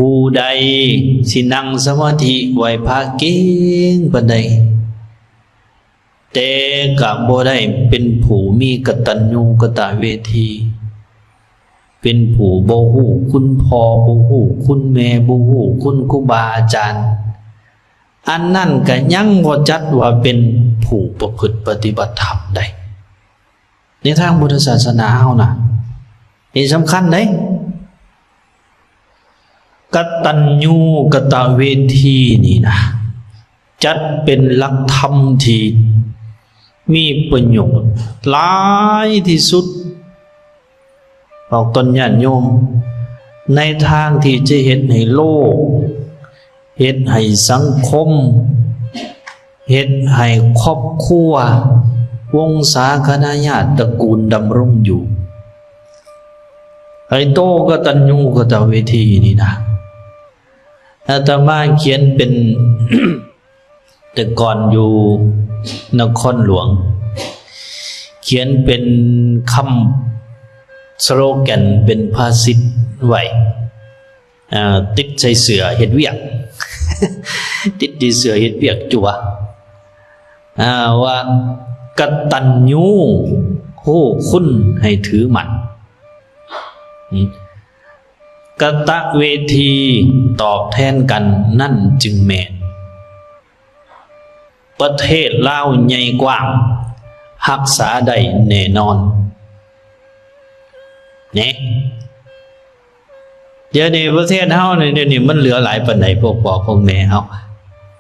ຜູ້ໃດຊິນັ່ງສະມາທິໄຫວ້ພະເກັ່ງປານໃດ ແຕ່ກະບໍ່ໄດ້ເປັນຜູ້ມີກະຕັນຍູກະຕະເວທີ, ເປັນຜູ້ບໍ່ຮູ້ຄຸນພໍ່, ບໍ່ຮູ້ຄຸນແມ່, ບໍ່ຮູ້ຄຸນຄູບາອາຈານ, ອັນນັ້ນກະຍັງບໍ່ຈັດວ່າເປັນຜູ້ປະພຶດປະຕິບັດທຳໄດ້. ໃນທາງພຸດທະສາສະໜາເຮົານະ ນີ້ສຳຄັນເດ້. ກະຕັນຍູກະຕະເວທີນີ້ນະ ຈັດເປັນຫຼັກທຳທີ່ມີປະໂຫຍດຫຼາຍທີ່ສຸດ ບອກຕົນຍາດໂຍມ ໃນທາງທີ່ຈະເຮັດໃຫ້ໂລກ ເຮັດໃຫ້ສັງຄົມ, ເຮັດໃຫ້ຄອບຄົວ, ວົງສາຄະນະຍາດຕະກູນດຳລົງຢູ່. ໄອ້ໂຕກະຕັນຍູກະຕະເວທີນີ້ນະ ອາດຕະມາຂຽນເປັນ ແຕ່ກ່ອນຢູ່ນະຄອນຫຼວງ ຂຽນເປັນຄຳສະໂລແກນ ເປັນພາສິດໄວ້ ເອີ ຕິດໃສ່ເສື້ອເຮັດວຽກ ຕິດທີ່ເສື້ອເຮັດວຽກຈົວ ອາ ວ່າ ກະຕັນຍູຮູ້ຄຸນໃຫ້ຖືໝັ້ນ ອາ ກະຕະເວທີຕອບແທນກັນນັ້ນຈຶ່ງແມ່ນ ປະເທດລາວໃຫຍ່ກວ້າງ ຮັກສາໄດ້ແນ່ນອນ ແນ່. ດຽວນີ້ປະເທດເຮົານີ້ ດຽວນີ້ມັນເຫຼືອຫຼາຍປານໃດ ພວກພໍ່ພວກແມ່ເຮົາ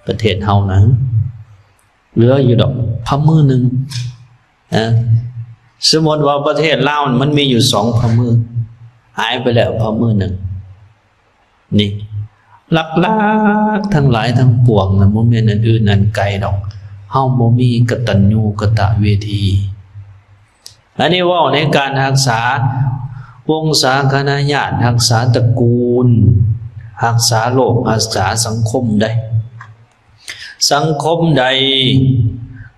ປະເທດເຮົານະ ເຫຼືອຢູ່ດອກພະມືໜຶ່ງ ເອີ ສົມມຸດວ່າປະເທດລາວມັນມີຢູ່ສອງພະມື ຫາຍໄປແລ້ວພະມືໜຶ່ງ ນີ້ ຫຼັກໆທັງຫຼາຍທັງປວງນະ ບໍ່ແມ່ນອັນອື່ນອັນໄກດອກ ເຮົາບໍ່ມີກະຕັນຍູກະຕະເວທີ. ອັນນີ້ເວົ້າໃນການຮັກສາວົງສາຄະນະຍາດ ຮັກສາຕະກູນ ຮັກສາໂລກ ຮັກສາສັງຄົມໃດ ສັງຄົມໃດ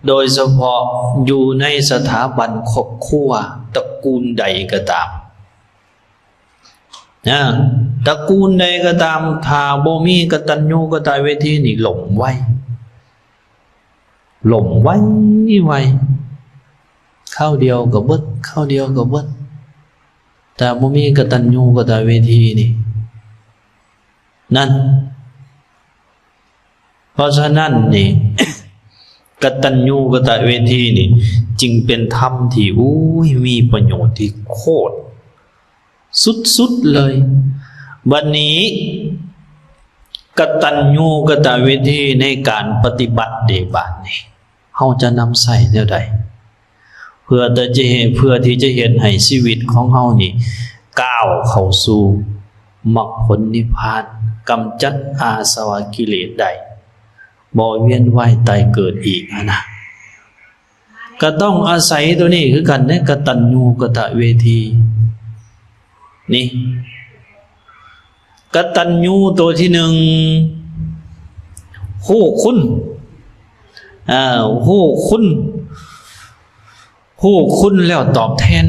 ໂດຍສະເພາະຢູ່ໃນສະຖາບັນຄອບຄົວ ຕະກູນໃດກໍຕາມ ນະ ຕະກູນໃດກໍຕາມ ຖ້າບໍ່ມີກະຕັນຍູກະຕະເວທີນີ້ ລົ້ມໄວ ລົ້ມໄວໆ ຄາວດຽວກໍເບິດ ຄາວດຽວກໍເບິດ ຖ້າບໍ່ມີກະຕັນຍູກະຕະເວທີນີ້ ນັ້ນ ເພາະສະນັ້ນນີ້ ກະຕັນຍູກະຕະເວທີນີ້ ຈຶ່ງເປັນທຳທີ່ ໂອ້ຍ ມີປະໂຫຍດທີ່ໂຄດສຸດໆເລີຍ. ບັດນີ້ ກະຕັນຍູກະຕະເວທີໃນການປະຕິບັດເດ ບາດນີ້ ເຮົາຈະນຳໃຊ້ແນວໃດ ເພື່ອທີ່ຈະເຮັດ ເພື່ອທີ່ຈະເຮັດໃຫ້ຊີວິດຂອງເຮົານີ້ກ້າວເຂົ້າສູ່ມັກຜົນນິບພານ, ກຳຈັດອາສະວະກິເລດໄດ້, ບໍ່ວຽນວ່າຍຕາຍເກີດອີກຫັ້ນນະ, ກໍຕ້ອງອາໄສຕົວນີ້ຄືກັນເດ້, ກະຕັນຍູກະຕະເວທີນີ້. ກະຕັນຍູຕົວທີໜຶ່ງ ຮູ້ຄຸນ, ເອີ ຮູ້ຄຸນ, ຮູ້ຄຸນແລ້ວຕອບແທນ.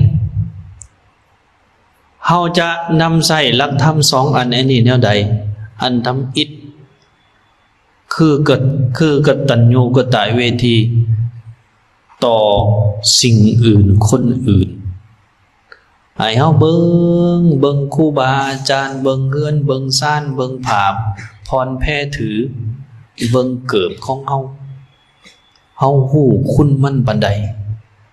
ເຮົາຈະນຳໃຊ້ຫຼັກທຳສອງອັນ ອັນນີ້ແນວໃດ? ອັນທຳອິດ ຄືກະ ຄືກະຕັນຍູກະຕະເວທີຕໍ່ສິ່ງອື່ນຄົນອື່ນ. ໃຫ້ເຮົາເບິ່ງ, ເບິ່ງຄູບາອາຈານ, ເບິ່ງເຮືອນ, ເບິ່ງຊານ, ເບິ່ງຜ້າຜ່ອນແພຖື, ເບິ່ງເກີບຂອງເຮົາ, ເຮົາຮູ້ຄຸນມັນປານໃດ?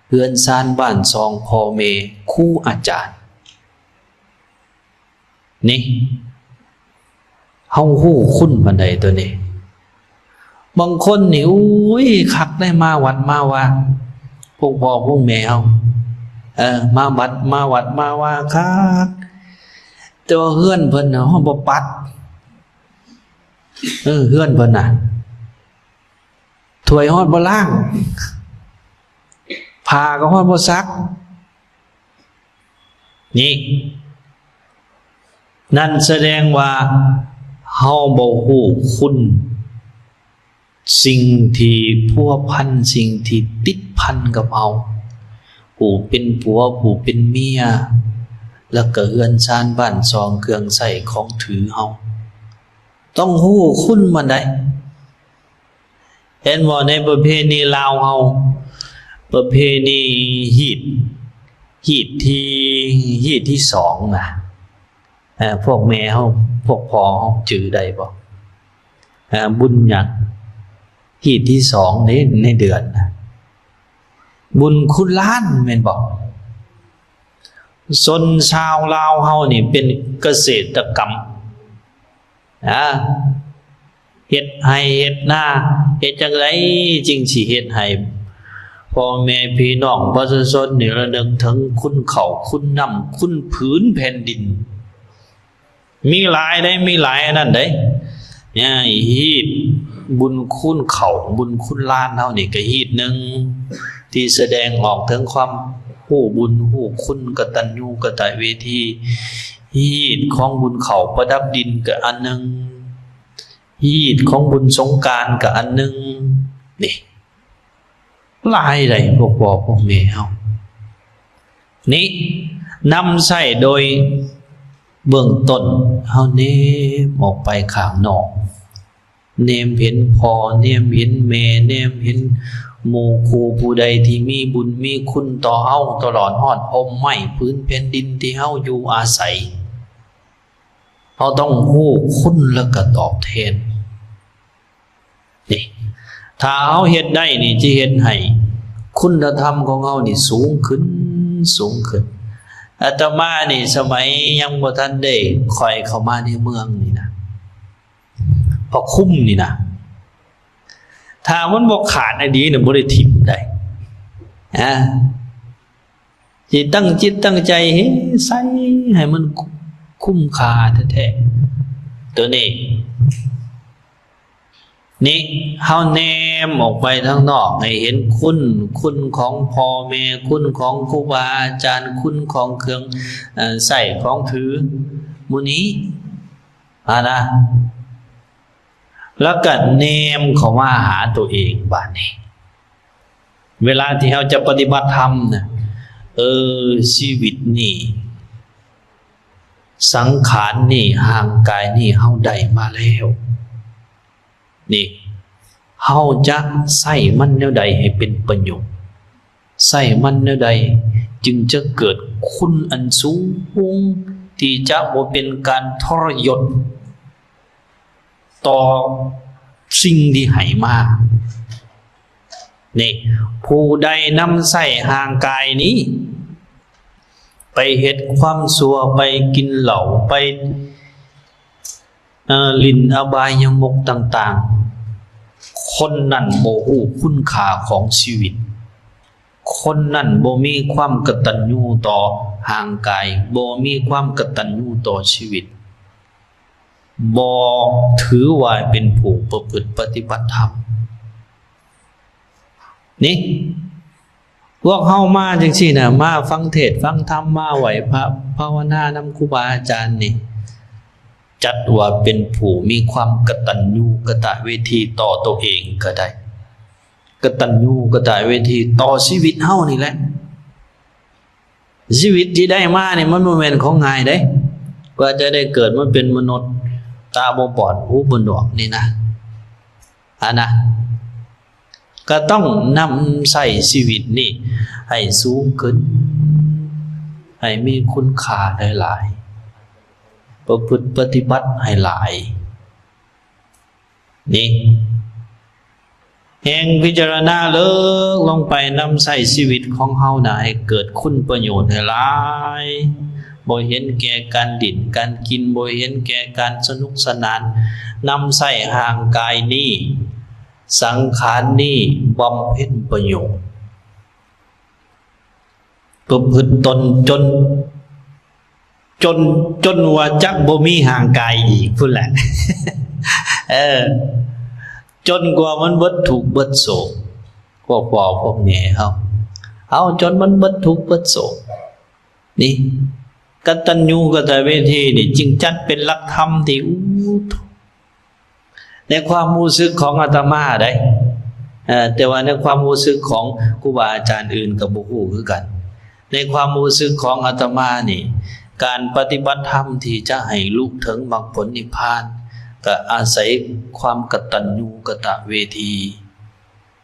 ເຮືອນຊານບ້ານຊ່ອງ, ພໍ່ແມ່, ຄູອາຈານ. ນີ້ ເຮົາຮູ້ຄຸນປານໃດຕົວນີ້? ບາງຄົນນີ້ ໂອ້ຍ ຄັກໄດ໋ ມາວັດມາວາ ພວກພໍ່ພວກແມ່ເຮົາ ເອີ ມາວັດ ມາວັດມາວາຄັກ, ແຕ່ວ່າເຮືອນເພິ່ນນະ ຮອດບໍ່ປັດ, ເອີ ເຮືອນເພິ່ນນະ ຖ້ວຍຮອດບໍ່ລ້າງ, ຜ້າກໍຮອດບໍ່ຊັກ. ນີ້ ນັ້ນສະແດງວ່າເຮົາບໍ່ຮູ້ຄຸນສິ່ງທີ່ພົວພັນ, ສິ່ງທີ່ຕິດພັນກັບເຮົາ, ຜູ້ເປັນຜົວ, ຜູ້ເປັນເມຍ, ແລ້ວກໍເຮືອນຊານບ້ານຊ່ອງ, ເຄື່ອງໃຊ້ຂອງຖືເຮົາ. ຕ້ອງຮູ້ຄຸນມັນໄດ໋. ເຫັນບໍ່ ໃນປະເພນີລາວເຮົາ ປະເພນີຮີດ ຮີດທີ່ ຮີດທີສອງນະ ເອີ ພວກແມ່ເຮົາ ພວກພໍ່ເຮົາຈື່ໄດ້ບໍ່? ເອີ ບຸນຫຍັງ ຮີດທີສອງເດ້ ໃນເດືອນນະ ບຸນຄູນລ້ານແມ່ນບໍ່? ຊົນຊາວລາວເຮົານີ້ເປັນກະເສດຕະກຳ ອາ ເຮັດໄຮ່ເຮັດນາ ເຮັດຈັ່ງໃດຈຶ່ງຊິເຮັດໃຫ້ພໍ່ແມ່ພີ່ນ້ອງປະຊາຊົນນີ້ລະນຶກເຖິງຄຸນເຂົ້າ ຄຸນນ້ຳ ຄຸນຜືນແຜ່ນດິນ. ມີຫຼາຍເດ້ ມີຫຼາຍອັນນັ້ນເດ້. ຮີດບຸນຄູນເຂົ້າ ບຸນຄູນລ້ານເຮົານີ້ກະຮີດໜຶ່ງ ທີ່ສະແດງອອກເຖິງຄວາມຮູ້ບຸນຮູ້ຄຸນ ກະຕັນຍູກະຕະເວທີ. ຮີດຂອງບຸນເຂົ້າປະດັບດິນກະອັນໜຶ່ງ ຮີດຂອງບຸນສົງການກະອັນໜຶ່ງ. ນີ້ ຫຼາຍໃດ໋ ພວກພໍ່ພວກແມ່ເຮົານີ້ ນຳໃຊ້ໂດຍເບື້ອງຕົ້ນ ເຮົາແນມອອກໄປຂ້າງນອກ ແນມເຫັນພໍ່ ແນມເຫັນແມ່ ແນມເຫັນໝູ່ຄູ່ຜູ້ໃດທີ່ມີບຸນມີຄຸນຕໍ່ເຮົາ ຕະຫຼອດຮອດພົມໄມ້ຜືນແຜ່ນດິນທີ່ເຮົາຢູ່ອາໄສ. ເຮົາຕ້ອງຮູ້ຄຸນແລ້ວກໍຕອບແທນ. ນີ້ ຖ້າເຮົາເຮັດໄດ້ນີ້ ຈະເຮັດໃຫ້ຄຸນນະທຳຂອງເຮົານີ້ສູງຂຶ້ນ ສູງຂຶ້ນ. ອາດຕະມານີ້ ສະໄໝຍັງບໍ່ທັນໄດ້ຄ່ອຍເຂົ້າມາໃນເມືອງນີ້ນະ ພະຄຸມນີ້ນະ ຖ້າມັນບໍ່ຂາດໃນດີນະ ບໍ່ໄດ້ຖິ້ມໄດ້ ອາ ຊິຕັ້ງຈິດຕັ້ງໃຈເຮັດໃສ່ໃຫ້ມັນຄຸ້ມຄ່າແທ້ໆ ໂຕນີ້. ນີ້ ເຮົາແນມອອກໄປທາງນອກໃຫ້ເຫັນຄຸນ ຄຸນຂອງພໍ່ແມ່ ຄຸນຂອງຄູບາອາຈານ ຄຸນຂອງເຄື່ອງ ເອີ ໃຊ້ຂອງຖືໝູ່ນີ້ຫັ້ນນະ ແລ້ວກໍແນມເຂົ້າມາຫາຕົວເອງບາດນີ້. ເວລາທີ່ເຮົາຈະປະຕິບັດທຳນະ ເອີ ຊີວິດນີ້ ສັງຂານນີ້ ຮ່າງກາຍນີ້ ເຮົາໄດ້ມາແລ້ວ ນີ້ ເຮົາຈະໃຊ້ມັນແນວໃດໃຫ້ເປັນປະໂຫຍດ? ໃຊ້ມັນແນວໃດຈຶ່ງຈະເກີດຄຸນອັນສູງ ທີ່ຈະບໍ່ເປັນການທໍລະຍົດຕໍ່ສິ່ງທີ່ໃຫ້ມາ? ນີ້ ຜູ້ໃດນຳໃຊ້ຮ່າງກາຍນີ້ ໄປເຮັດຄວາມຊົ່ວ ໄປກິນເຫຼົ້າ ໄປ ເອີ ຫຼິ້ນອະບາຍຍະມຸກຕ່າງໆ, ຄົນນັ້ນບໍ່ຮູ້ຄຸນຄ່າຂອງຊີວິດ, ຄົນນັ້ນບໍ່ມີຄວາມກະຕັນຍູຕໍ່ຮ່າງກາຍ, ບໍ່ມີຄວາມກະຕັນຍູຕໍ່ຊີວິດ, ບໍ່ຖືວ່າເປັນຜູ້ປະພຶດປະຕິບັດທຳ. ນີ້ ພວກເຮົາມາຈັ່ງຊີ້ນະ, ມາຟັງເທດຟັງທຳ, ມາໄຫວ້ພະພາວະນານຳຄູບາອາຈານນີ້, ຈັດວ່າເປັນຜູ້ມີຄວາມກະຕັນຍູກະຕະເວທີຕໍ່ຕົວເອງກໍໄດ້, ກະຕັນຍູກະຕະເວທີຕໍ່ຊີວິດເຮົານີ້ແຫຼະ. ຊີວິດທີ່ໄດ້ມານີ້ ມັນບໍ່ແມ່ນຂອງງ່າຍເດ້, ກວ່າຈະໄດ້ເກີດມາເປັນມະນຸດຕາບໍ່ບອດຫູບໍ່ໜວກນີ້ນະ, ຫັ້ນນະ. ກໍຕ້ອງນຳໃຊ້ຊີວິດນີ້ໃຫ້ສູງຂຶ້ນ, ໃຫ້ມີຄຸນຄ່າຫຼາຍໆ, ປະພຶດປະຕິບັດໃຫ້ຫຼາຍ. ນີ້ ແຮງພິຈາລະນາເລິກລົງໄປ, ນຳໃຊ້ຊີວິດຂອງເຮົານະ ໃຫ້ເກີດຄຸນປະໂຫຍດໃຫ້ຫຼາຍ, ບໍ່ເຫັນແກ່ການດິ້ນການກິນ, ບໍ່ເຫັນແກ່ການສະໜຸກສະໜານ, ນຳໃຊ້ຮ່າງກາຍນີ້ ສັງຂານນີ້ບຳເພັນປະໂຫຍດ, ປະພຶດຕົນຈົນ ຈົນ ຈົນວ່າຈະບໍ່ມີຮ່າງກາຍອີກພຸ້ນແຫຼະ. ເອີ ຈົນກວ່າມັນເບິດທຸກເບິດໂສກ, ພວກພໍ່ພວກແມ່ເຮົາ ເອົາຈົນມັນເບິດທຸກເບິດໂສກ. ນີ້ ກະຕັນຍູກະຕະເວທີນີ້ ຈຶ່ງຈັດເປັນຫຼັກທຳທີ່ ອູ້ ໃນຄວາມຮູ້ສຶກຂອງອາດຕະມາໄດ໋, ເອີ ແຕ່ວ່າໃນຄວາມຮູ້ສຶກຂອງຄູບາອາຈານອື່ນກໍບໍ່ຮູ້ຄືກັນ. ໃນຄວາມຮູ້ສຶກຂອງອາດຕະມານີ້, ການປະຕິບັດທຳທີ່ຈະໃຫ້ລຸເຖິງມັກຜົນນິບພານ, ກໍອາໄສຄວາມກະຕັນຍູກະຕະເວທີ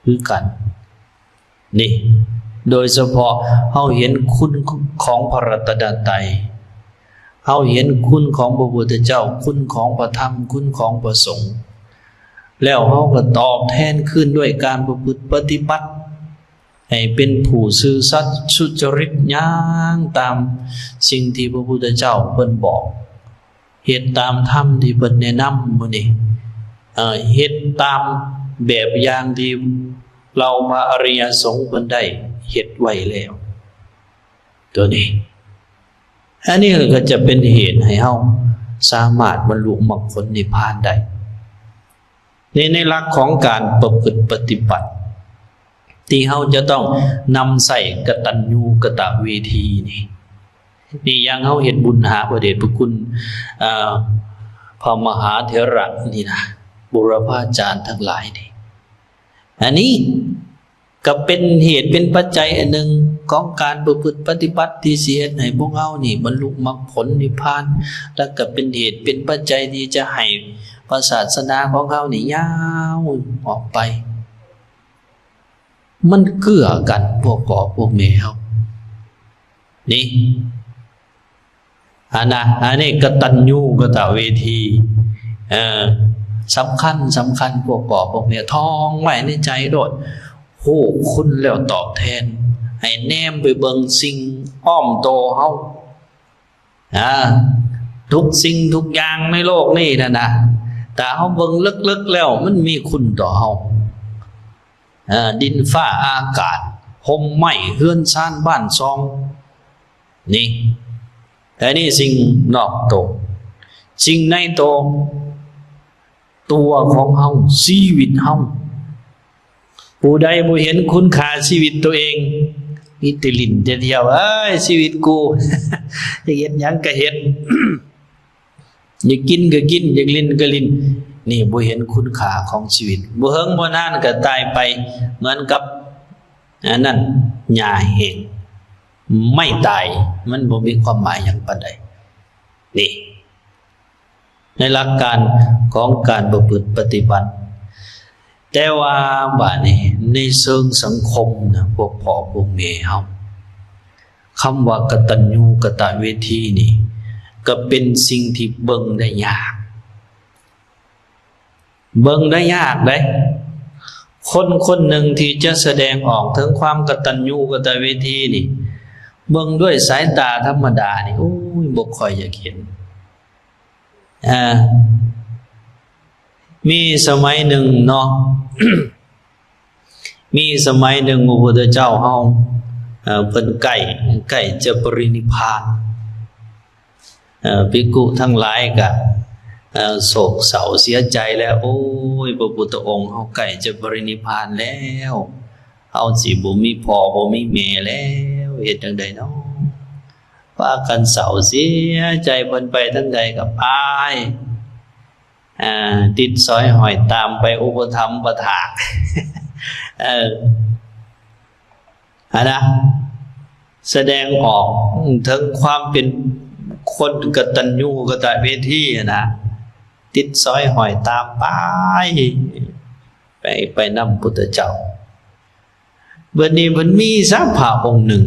ຄືກັນນີ້. ໂດຍສະເພາະເຮົາເຫັນຄຸນຂອງພະລັດຕະນະໄຕ, ເຮົາເຫັນຄຸນຂອງພະພຸດທະເຈົ້າ, ຄຸນຂອງພະທຳ, ຄຸນຂອງພະສົງ, ແລ້ວເຮົາກໍຕອບແທນຄືນດ້ວຍການປະພຶດປະຕິບັດ ໃຫ້ເປັນຜູ້ຊື່ສັດສຸຈະລິດ, ຍ່າງຕາມສິ່ງທີ່ພະພຸດທະເຈົ້າເພິ່ນບອກ, ເຮັດຕາມທຳທີ່ເພິ່ນແນະນຳມື້ນີ້, ເອີ ເຮັດຕາມແບບຢ່າງທີ່ເຫຼົ່າພະອະລິຍະສົງເພິ່ນໄດ້ເຮັດໄວ້ແລ້ວ. ຕົວນີ້ ອັນນີ້ກໍຈະເປັນເຫດໃຫ້ເຮົາສາມາດບັນລຸມັກຜົນນິບພານໄດ້. ໃນ ໃນຫຼັກຂອງການປະພຶດປະຕິບັດ ທີ່ເຮົາຈະຕ້ອງນຳໃຊ້ກະຕັນຍູກະຕະເວທີນີ້ ນີ້ຢ່າງເຮົາເຮັດບຸນຫາພະເດດພະຄຸນ ເອີ ພະມະຫາເຖລະນີ້ນະ, ບູລະພາຈານທັງຫຼາຍນີ້, ອັນນີ້ ກໍເປັນເຫດເປັນປັດໄຈອັນໜຶ່ງຂອງການປະພຶດປະຕິບັດ ທີ່ຊິເຮັດໃຫ້ພວກເຮົານີ້ບັນລຸມັກຜົນນິບພານ, ແລະກໍເປັນເຫດເປັນປັດໄຈທີ່ຈະໃຫ້ພະສາສະໜາຂອງເຮົານີ້ຍາວອອກໄປ. ມັນເກື້ອກັນພວກພໍ່ພວກແມ່ເຮົານີ້. ອັນນະ ອັນນີ້ກະຕັນຍູກະຕະເວທີ ເອີ ສຳຄັນ ສຳຄັນ ພວກພໍ່ພວກແມ່ ທ່ອງໄວ້ໃນໃຈໂລດ, ຮູ້ຄຸນແລ້ວຕອບແທນ, ໃຫ້ແນມໄປເບິ່ງສິ່ງອ້ອມໂຕເຮົາ ອາ ທຸກສິ່ງທຸກຢ່າງໃນໂລກນີ້ນັ້ນນະ ຖ້າເຮົາເບິ່ງເລິກໆແລ້ວ ມັນມີຄຸນຕໍ່ເຮົາ, ເອີ ດິນຟ້າອາກາດ ຮົ່ມໄມ້ເຮືອນຊານບ້ານຊ່ອງ ນີ້ ແຕ່ນີ້ສິ່ງນອກໂຕ, ສິ່ງໃນໂຕ, ຕົວຂອງເຮົາ, ຊີວິດເຮົາ. ຜູ້ໃດບໍ່ເຫັນຄຸນຄ່າຊີວິດໂຕເອງ, ມີແຕ່ຫຼິ້ນແຕ່ທ່ຽວ, ເອີຍ ຊີວິດກູ ຢາກເຮັດຫຍັງກໍເຮັດ, ຢາກກິນກໍກິນ, ຢາກຫຼິ້ນກໍຫຼິ້ນ, ນີ້ບໍ່ເຫັນຄຸນຄ່າຂອງຊີວິດ. ບໍ່ເຫິງບໍ່ນານກໍຕາຍໄປ ເໝືອນກັບ ອັນນັ້ນ ຫຍ້າແຫ້ງ ໄມ້ຕາຍ, ມັນບໍ່ມີຄວາມໝາຍຫຍັງປານໃດ. ນີ້ ໃນຫຼັກການຂອງການປະພຶດປະຕິບັດ. ແຕ່ວ່າບາດນີ້ ໃນເຊີງສັງຄົມນະ ພວກພໍ່ພວກແມ່ເຮົາ, ຄຳວ່າກະຕັນຍູກະຕະເວທີນີ້ ກໍເປັນສິ່ງທີ່ເບິ່ງໄດ້ຍາກ. ເບິ່ງໄດ້ຍາກເດ້. ຄົນຄົນໜຶ່ງທີ່ຈະສະແດງອອກເຖິງຄວາມກະຕັນຍູກະຕະເວທີນີ້ ເບິ່ງດ້ວຍສາຍຕາທຳມະດານີ້ ໂອ້ຍ ບໍ່ຄ່ອຍຢາກເຫັນ. ອາ ມີສະໄໝໜຶ່ງເນາະ ມີສະໄໝໜຶ່ງ ພະພຸດທະເຈົ້າເຮົາ ເອີ ເພິ່ນໃກ້ ໃກ້ຈະປະລິນິບພານ. ເອີ ພິກຂຸທັງຫຼາຍກະ ເອີ ໂສກເສົ້າເສຍໃຈແລ້ວ, ໂອ້ຍ ພະພຸດທະອົງເຮົາໃກ້ຈະປະລິນິບພານແລ້ວ, ເຮົາຊິບໍ່ມີພໍ່ບໍ່ມີແມ່ແລ້ວ, ເຮັດຈັ່ງໃດເນາະ? ພາກັນເສົ້າເສຍໃຈ, ເພິ່ນໄປທາງໃດກໍພາຍ ອ່າ ຕິດສອຍຫ້ອຍຕາມໄປອຸປະຖຳປະຖາກ ເອີ ອັນນະ ສະແດງອອກເຖິງຄວາມເປັນຄົນກະຕັນຍູກະຕະເວທີຫັ້ນນະ, ຕິດສອຍຫ້ອຍຕາມໄປ ໄປ ໄປນຳພຸດທະເຈົ້າ. ບັດນີ້ເພິ່ນມີຊະພະອົງໜຶ່ງ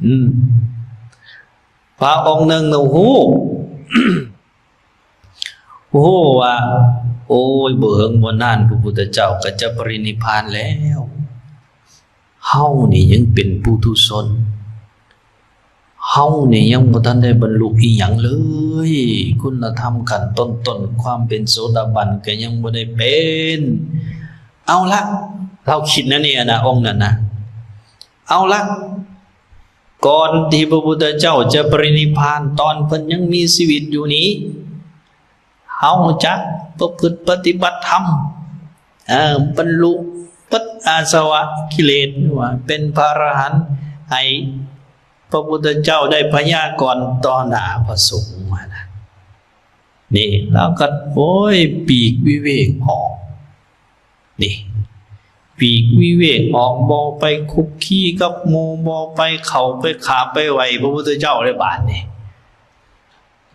ອືມ ພະອົງໜຶ່ງນະ ຮູ້ ຮູ້ວ່າ ໂອ້ຍ ບໍ່ເຫິງບໍ່ນານ ພະພຸດທະເຈົ້າກໍຈະປະລິນິບພານແລ້ວ, ເຮົານີ້ຍັງເປັນປຸຖຸຊົນ, ເຮົານີ້ຍັງບໍ່ທັນໄດ້ບັນລຸອີ່ຫຍັງເລີຍ, ຄຸນນະທຳຂັ້ນຕົ້ນໆ ຄວາມເປັນໂສດາບັນກໍຍັງບໍ່ໄດ້ເປັນ. ເອົາລະ ລາວຄິດແນວນີ້ນະ ອົງນັ້ນນະ, ເອົາລະ ກ່ອນທີ່ພະພຸດທະເຈົ້າຈະປະລິນິບພານ, ຕອນເພິ່ນຍັງມີຊີວິດຢູ່ນີ້, ເຮົາຈະປະພຶດປະຕິບັດທຳ, ເອີ ບັນລຸເບິດອາສະວະກິເລດ, ວ່າເປັນພະອະລະຫັນ, ໃຫ້ພະພຸດທະເຈົ້າໄດ້ພະຍາກອນຕໍ່ໜ້າພະສົງຫັ້ນນະ. ນີ້ ລາວກໍ ໂອ້ຍ ປີກວິເວກອອກ. ນີ້ ປີກວິເວກອອກ, ບໍ່ໄປຄຸກຄີກັບໝູ່, ບໍ່ໄປເຂົ້າໄປຂາບໄປໄຫວ້ພະພຸດທະເຈົ້າເລີຍບາດນີ້.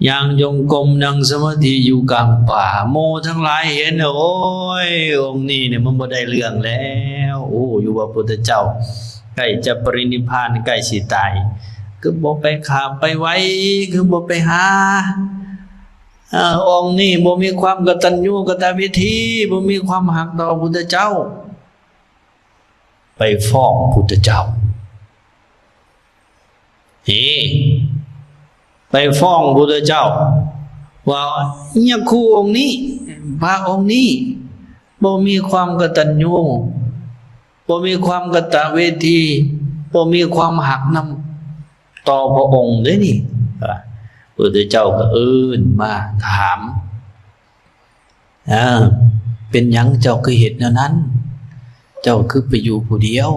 ຍ່າງຈົງກົມ ນັ່ງສະມາທິຢູ່ກາງປ່າ. ໝູ່ທັງຫຼາຍເຫັນ ໂອ້ຍ ອົງນີ້ນີ້ມັນບໍ່ໄດ້ເລື່ອງແລ້ວ. ໂອ້ ຢູ່ວ່າພຸດທະເຈົ້າໃກ້ຈະປະລິນິບພານ ໃກ້ຊິຕາຍ ຄືບໍ່ໄປຂາບໄປໄຫວ້ ຄືບໍ່ໄປຫາ? ເອີ ອົງນີ້ບໍ່ມີຄວາມກະຕັນຍູກະຕະເວທີ ບໍ່ມີຄວາມຮັກຕໍ່ພຸດທະເຈົ້າ. ໄປຟ້ອງພຸດທະເຈົ້າ ເອີ ໄປຟ້ອງພຸດທະເຈົ້າວ່າ ຍາຄູອົງນີ້ ພະອົງນີ້ບໍ່ມີຄວາມກະຕັນຍູ ບໍ່ມີຄວາມກະຕະເວທີ ບໍ່ມີຄວາມຮັກນຳຕໍ່ພະອົງເດ້ນີ້. ພຸດທະເຈົ້າກໍເອີ້ນມາຖາມ ເອີ ເປັນຫຍັງເຈົ້າຄືເຮັດແນວນັ້ນ? ເຈົ້າຄືໄປຢູ່ຜູ້ດຽວ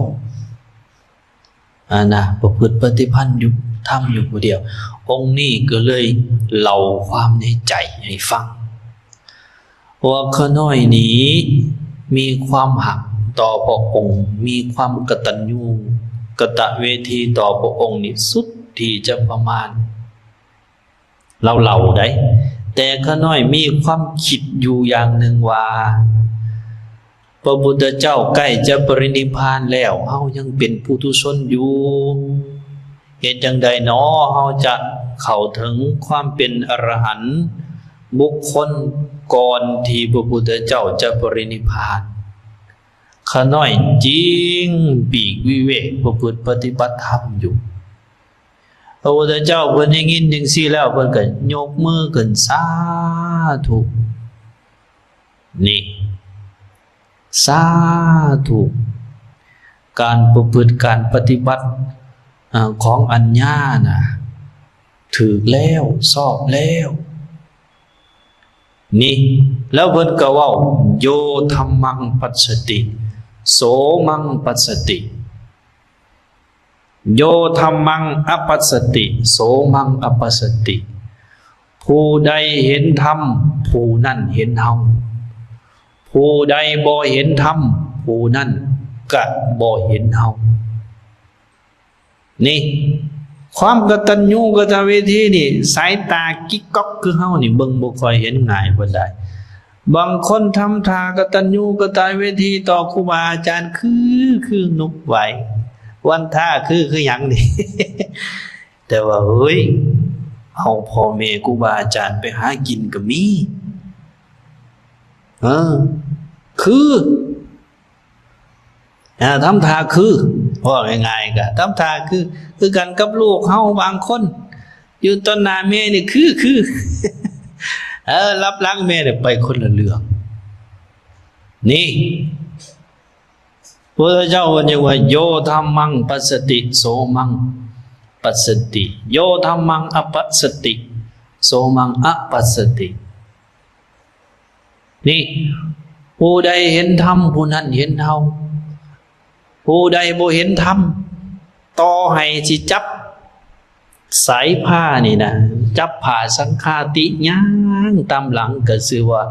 ອັນນະ ປະພຶດປະຕິພັນຢູ່ ທຳຢູ່ຜູ້ດຽວ? ອົງນີ້ກໍເລີຍເລົ່າຄວາມໃນໃຈໃຫ້ຟັງ ວ່າຂ້ານ້ອຍນີ້ມີຄວາມຮັກຕໍ່ພະອົງ ມີຄວາມກະຕັນຍູກະຕະເວທີຕໍ່ພະອົງນີ້ສຸດທີ່ຈະປະມານ. ລາວເລົ່າໄດ້ ແຕ່ຂ້ານ້ອຍມີຄວາມຄິດຢູ່ຢ່າງໜຶ່ງວ່າ ພະພຸດທະເຈົ້າໃກ້ຈະປະລິນິບພານແລ້ວ ເຮົາຍັງເປັນປຸຖຸຊົນຢູ່ ເຮັດຈັ່ງໃດນໍ ເຮົາຈະເຂົ້າເຖິງຄວາມເປັນອະລະຫັນບຸກຄົນ ກ່ອນທີ່ພະພຸດທະເຈົ້າຈະປະລິນິບພານ? ຂ້ານ້ອຍຈຶ່ງປີກວິເວກປະພຶດປະຕິບັດທຳຢູ່. ພະພຸດທະເຈົ້າເພິ່ນໄດ້ຍິນຈັ່ງຊີ້ແລ້ວ ເພິ່ນກໍຍົກມືຂຶ້ນ ສາທຸ ນີ້ ສາທຸ ການປະພຶດການປະຕິບັດ ອາ ຂອງອັນຍານະ ຖືກແລ້ວ ຊອບແລ້ວ ນີ້ ແລ້ວເພິ່ນກໍເວົ້າ ໂຍທຳມັງປັດສະຕິ ໂສມັງປັດສະຕິ ໂຍທຳມັງອະປັດສະຕິ ໂສມັງອະປັດສະຕິ ຜູ້ໃດເຫັນທຳ ຜູ້ນັ້ນເຫັນເຮົາ ຜູ້ໃດບໍ່ເຫັນທຳ ຜູ້ນັ້ນກະບໍ່ເຫັນເຮົາ. ນີ້ ຄວາມກະຕັນຍູກະຕະເວທີນີ້ ສາຍຕາກິກກັອກຄືເຮົານີ້ ເບິ່ງບໍ່ຄ່ອຍເຫັນງ່າຍປານໃດ. ບາງຄົນທຳທ່າກະຕັນຍູກະຕະເວທີຕໍ່ຄູບາອາຈານ ຄື ຄືນົກໄຫວ້ ວັນທ່າຄື ຄືຫຍັງນີ້ ແຕ່ວ່າ ເຮີ້ຍ ເອົາພໍ່ແມ່ຄູບາອາຈານໄປຫາກິນກໍມີ ເອີ ຄື ອ່າ ທຳທ່າຄື ເວົ້າງ່າຍໆ ກໍທຳທ່າຄື ຄືກັນກັບລູກເຮົາບາງຄົນ ຢູ່ຕໍ່ໜ້າແມ່ນີ້ຄື ຄື ເອີ ລັບຫຼັງແມ່ນີ້ໄປຄົນລະເລື່ອງ. ນີ້ ພະພຸດທະເຈົ້າເພິ່ນຍັງວ່າ ໂຍທຳມັງປັດສະຕິ ໂສມັງປັດສະຕິ ໂຍທຳມັງອະປັດສະຕິ ໂສມັງອະປັດສະຕິ. ນີ້ ຜູ້ໃດເຫັນທຳ ຜູ້ນັ້ນເຫັນເຮົາ ຜູ້ໃດບໍ່ເຫັນທຳ ຕໍ່ໃຫ້ຊິຈັບສາຍຜ້ານີ້ນະ ຈັບຜ້າສັງຄາຕິຍ່າງຕາມຫຼັງ ກໍຊື່ວ່າ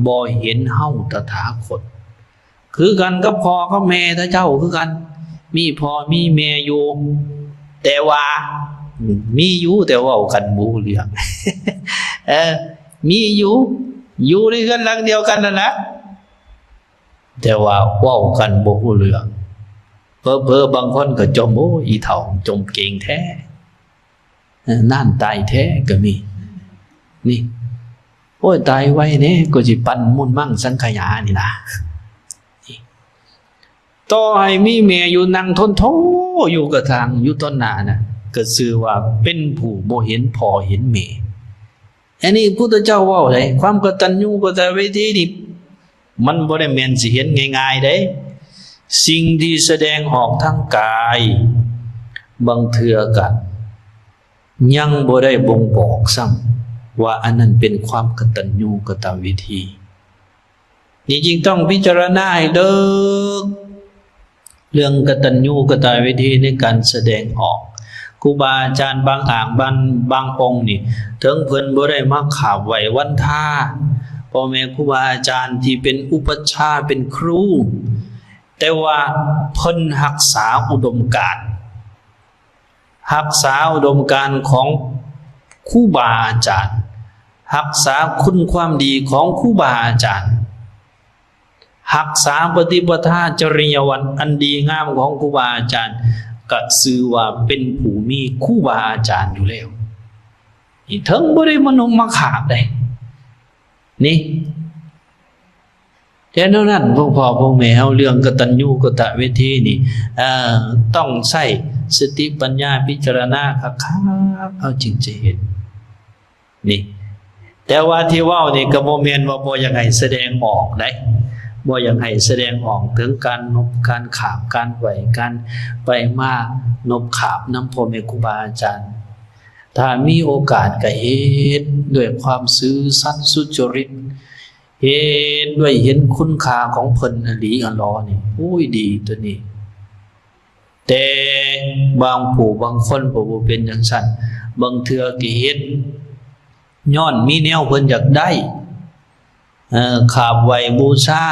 ບໍ່ເຫັນເຮົາຕະຖາຄົດ. ຄືກັນກັບພໍ່ກັບແມ່ເຂົາເຈົ້າຄືກັນ ມີພໍ່ມີແມ່ຢູ່ ແຕ່ວ່າ ມີຢູ່ ແຕ່ເວົ້າກັນບໍ່ຮູ້ເລື່ອງ ເອີ ມີຢູ່ ຢູ່ໃນເຮືອນຫຼັງດຽວກັນນັ້ນລະ ແຕ່ວ່າເວົ້າກັນບໍ່ຮູ້ເລື່ອງ ເຜີໆບາງຄົນກໍຈົ່ມ ໂອ້ ອີເຖົ້າຈົ່ມເກັ່ງແທ້ ເອີ ນານຕາຍແທ້ກໍມີ ນີ້ ໂອ້ຍ ຕາຍໄວແດ່ ກໍຊິປັ້ນມຸນມັງສັງຂະຍານີ້ນະ ນີ້ ຕໍ່ໃຫ້ມີແມ່ຢູ່ນັ່ງທົນໂທຢູ່ກະທັ່ງ ຢູ່ຕໍ່ໜ້ານະ ກໍຊື່ວ່າເປັນຜູ້ບໍ່ເຫັນພໍ່ເຫັນແມ່. ອັນນີ້ພຸດທະເຈົ້າເວົ້າເດ້ ຄວາມກະຕັນຍູກະຕະເວທີນີ້ ມັນບໍ່ໄດ້ແມ່ນຊິເຫັນງ່າຍໆເດ້. ສິ່ງທີ່ສະແດງອອກທາງກາຍ ບາງເທື່ອກະຍັງບໍ່ໄດ້ບົ່ງບອກຊ້ຳວ່າອັນນັ້ນເປັນຄວາມກະຕັນຍູກະຕະເວທີ. ນີ້ຈຶ່ງຕ້ອງພິຈາລະນາໃຫ້ເລິກ ເລື່ອງກະຕັນຍູກະຕະເວທີໃນການສະແດງອອກ. ຄູບາອາຈານບາງອາງ ບາງ ບາງອົງນີ້ ເຖິງເພິ່ນບໍ່ໄດ້ມາຂາບໄຫວ້ວັນທາພໍ່ແມ່ຄູບາອາຈານທີ່ເປັນອຸປັດຊາ ເປັນຄູ ແຕ່ວ່າເພິ່ນຮັກສາອຸດົມການ ຮັກສາອຸດົມການຂອງ ຄູບາອາຈານ, ຮັກສາຄຸນຄວາມດີຂອງຄູບາອາຈານ, ຮັກສາປະຕິປະທາຈະລິຍະວັດອັນດີງາມຂອງຄູບາອາຈານ, ກະຊື່ວ່າເປັນຜູ້ມີຄູບາອາຈານຢູ່ແລ້ວ. ນີ້ເຖິງບໍ່ໄດ້ມານຸມມາຂາບໄດ໋ ນີ້. ແຕ່ແນວນັ້ນ ພວກພໍ່ພວກແມ່ເຮົາ ເລື່ອງກະຕັນຍູກະຕະເວທີນີ້ ເອີ ຕ້ອງໃຊ້ສະຕິປັນຍາພິຈາລະນາຄັກໆ ເຮົາຈຶ່ງຈະເຫັນ ນີ້. ແຕ່ວ່າທີ່ເວົ້ານີ້ກະບໍ່ແມ່ນວ່າບໍ່ຢາກໃຫ້ສະແດງອອກໃດ໋ ບໍ່ຢາກໃຫ້ສະແດງອອກເຖິງການນົບ ການຂາບ ການໄຫວ້ ການໄປມານົບຂາບນຳພໍ່ແມ່ຄູບາອາຈານ. ຖ້າມີໂອກາດກະເຮັດດ້ວຍຄວາມຊື່ສັດສຸດຈະລິດ, ເຮັດດ້ວຍເຫັນຄຸນຄ່າຂອງເພິ່ນອີ່ຫຼີອີ່ຫຼໍນີ້ ໂອ້ຍ ດີໂຕນີ້. ແຕ່ບາງຜູ້ບາງຄົນບໍ່ ບໍ່ເປັນຈັ່ງຊັ້ນ, ບາງເທື່ອກະເຮັດຍ້ອນມີແນວເພິ່ນຢາກໄດ້ ເອີ ຂາບໄຫວ້ບູຊາ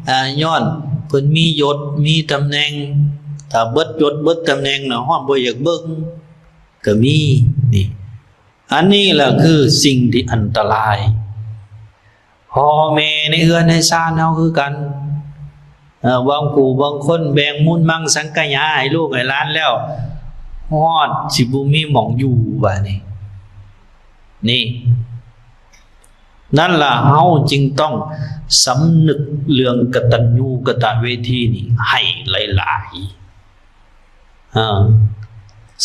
ເອີ ຍ້ອນເພິ່ນມີຍົດມີຕຳແໜ່ງ, ຖ້າເບິດຍົດເບິດຕຳແໜ່ງນະ ຮອດບໍ່ຢາກເບິ່ງກະມີ ນີ້. ອັນນີ້ລະຄືສິ່ງທີ່ອັນຕະລາຍ. ພໍ່ແມ່ໃນເຮືອນໃນຊານເຮົາຄືກັນ, ເອີ ບາງຜູ້ບາງຄົນແບ່ງມູນມັງສັງກະຫຍາໃຫ້ລູກໃຫ້ຫຼານແລ້ວ ຮອດຊິບໍ່ມີໝ່ອງຢູ່ບາດນີ້ ນີ້. ນັ້ນລະ ເຮົາຈຶ່ງຕ້ອງສຳນຶກເລື່ອງກະຕັນຍູກະຕະເວທີນີ້ໃຫ້ຫຼາຍໆ ເອີ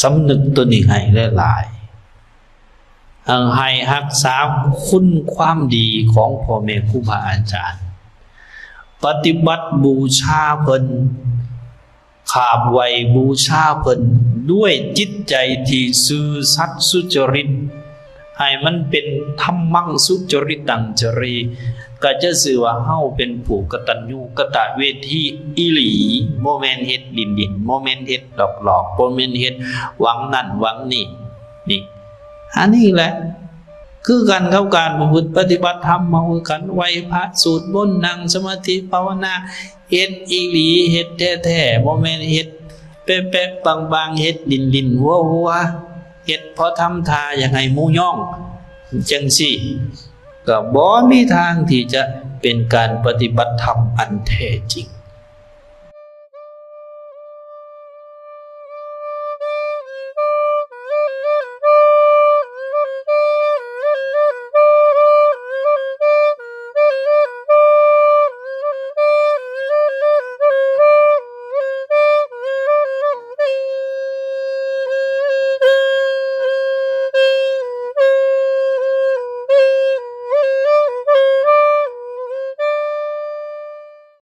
ສຳນຶກໂຕນີ້ໃຫ້ຫຼາຍໆ ເອີ ໃຫ້ຮັກສາຄຸນຄວາມດີຂອງພໍ່ແມ່ຄູບາອາຈານ, ປະຕິບັດບູຊາເພິ່ນ, ຂາບໄຫວ້ບູຊາເພິ່ນດ້ວຍຈິດໃຈທີ່ຊື່ສັດສຸຈະລິດ, ໃຫ້ມັນເປັນທຳມັງສຸຈະລິດຕັງຈະເຣ, ກະຈະຊື່ວ່າເຮົາເປັນຜູ້ກະຕັນຍູກະຕະເວທີອີ່ຫຼີ, ບໍ່ແມ່ນເຮັດຫຼິ້ນໆ, ບໍ່ແມ່ນເຮັດຫຼອກໆ, ບໍ່ແມ່ນເຮັດຫວັງນັ້ນຫວັງນີ້ ນີ້. ອັນນີ້ແຫຼະ ຄືກັນກັບການປະພຶດປະຕິບັດທຳເຮົາຄືກັນ, ໄຫວ້ພະ ສູດມົນ ນັ່ງສະມາທິພາວະນາ, ເຮັດອີ່ຫຼີ ເຮັດແທ້ໆ, ບໍ່ແມ່ນເຮັດແປະໆບາງໆ, ເຮັດຫຼິ້ນໆຫົວໆ, ເຮັດພໍທຳທ່າຢາກໃຫ້ໝູ່ຍ້ອງ ຈັ່ງຊີ້ ກໍບໍ່ມີທາງທີ່ຈະເປັນການປະຕິບັດທຳອັນແທ້ຈິງ.